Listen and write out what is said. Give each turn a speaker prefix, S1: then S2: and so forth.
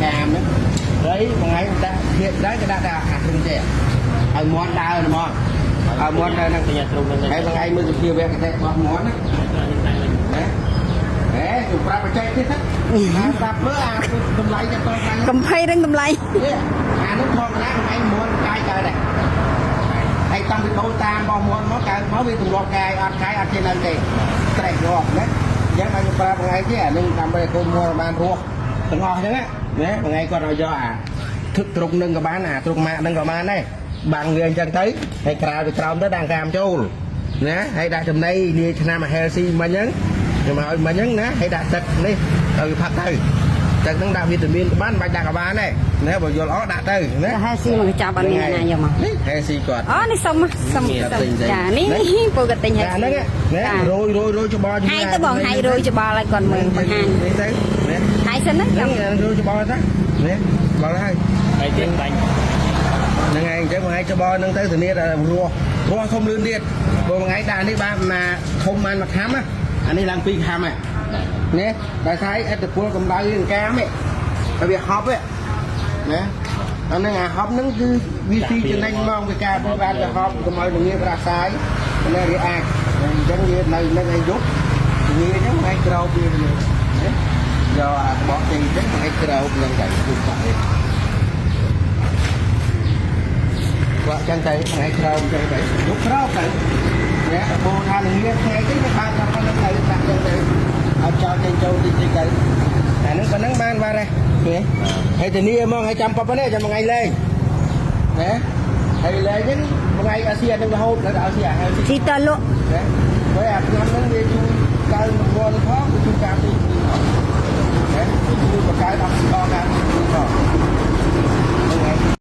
S1: កាមហ្នឹងហើយមួយថ្ងៃដាក់ភាកដែរគេដាក់តែអាទ្រុងចេះឲ្យមាន់ដើរហ្មងឲ្យមាន់ដើរហ្នឹង
S2: ទិញអាទ្រុងហ្នឹង
S1: ហើយមួយថ្ងៃមើលសភាវៈកតិរបស់មាន់ណាណាហេខ្ញុំប្រាប់បច្ចេកទេសណាប្រាប់មើលអាតម្លៃតែតតាំង
S3: កំភៃរឿងតម្លៃ
S1: នេះអានោះធម្មតាថ្ងៃមាន់កាយកើតដែរហើយតាំងពីដូនតាមរបស់មាន់មកកើតមកវាទម្លាប់កាយអត់កាយអត់ចេះនៅទេត្រេកងាប់ណាអញ្ចឹងឲ្យខ្ញុំប្រាប់ថ្ងៃទៀតអានឹងដើម្បីឲ្យកូនមាន់បានរស់ទាំងអស់អញ្ចឹងណាថ្ងៃគាត់ឲ្យយកអាធឹកទ្រុងនឹងក៏បានអាទ្រុងម៉ាក់នឹងក៏បានដែរបាំងវាអញ្ចឹងទៅហើយក្រៅពីក្រោមទៅដាក់កាមចូលណាហើយដាក់ចំណីលាយឆ្នាំអា healthy មិញហ្នឹងខ្ញុំឲ្យមិញហ្នឹងណាហើយដាក់ទឹកនេះឲ្យវាផឹកទៅទឹកហ្នឹងដាក់វីតាមីនក៏បានបាច់ដាក់ក៏បានដែរណាបើយល់អត់ដាក់ទៅណា
S3: ទៅហែស៊ីមកកញ្ចប់អត់មានណាយកមក
S1: នេះ healthy គាត់
S3: អូនេះសុំសុំសុំចានេះពូក៏ទិញហែ
S1: អាហ្នឹងណារយរយរយច្បល់
S3: ហែទៅបងហែរយច្បល់ឲ្យគាត់មើលបង្ហាញ
S1: នេះទៅណា
S3: ហែសិនណា
S1: ហ្នឹង
S3: ចាំ
S1: រយច្បល់ទៅណាច្បល់ហើយ
S2: ហើយទៀតបាញ់
S1: ហ្នឹងហើយអញ្ចឹងមួយថ្ងៃច្បល់ហ្នឹងទៅធានាថារស់រស់ធំលឿនទៀតព្រោះមួយថ្ងៃដាក់នេះបានមកធំបានមួយខាំណាអានេះឡើងពីរខាំណានេះតែថាអត្តពលកម្ដៅនឹងកាមឯងហើយវាហប់ឯងណាអាហ្នឹងអាហប់ហ្នឹងគឺវាស៊ីចំណេញហ្មងវាការពីបានវាហប់កុំឲ្យល្ងាប្រាសាយណាវាអាចអញ្ចឹងវានៅនឹងឲ្យយប់វាអញ្ចឹងថ្ងៃក្រោបវាណាយកអាបកចេញអញ្ចឹងថ្ងៃក្រោបនឹងតែគឺបាក់ឯង គាត់ចឹងទៅថ្ងៃក្រោមចឹងទៅយកក្រោមទៅណាបូថាល្ងាថ្ងៃទៅវាបានតែប៉ុណ្្នឹងទៅដាក់ចឹងទៅឲ្យចោលចេញចូលតិចតិចទៅអាហ្នឹងប៉ុណ្្នឹងបានបាទទេហើយធានាហ្មងឲ្យចាំប៉ុណ្ណេះចាំមួយថ្ងៃលេងណាហើយលេងហ្នឹងមួយថ្ងៃអាស៊ីអានឹងរហូតដល់អាស៊ីអាហើយ
S3: ស៊ីតលក់
S1: ណាព្រោះអាឆ្នាំហ្នឹងវាជួយកើនមន់ផងវាជួយការពារផងណាជួយបង្កើនអុកស៊ីអការ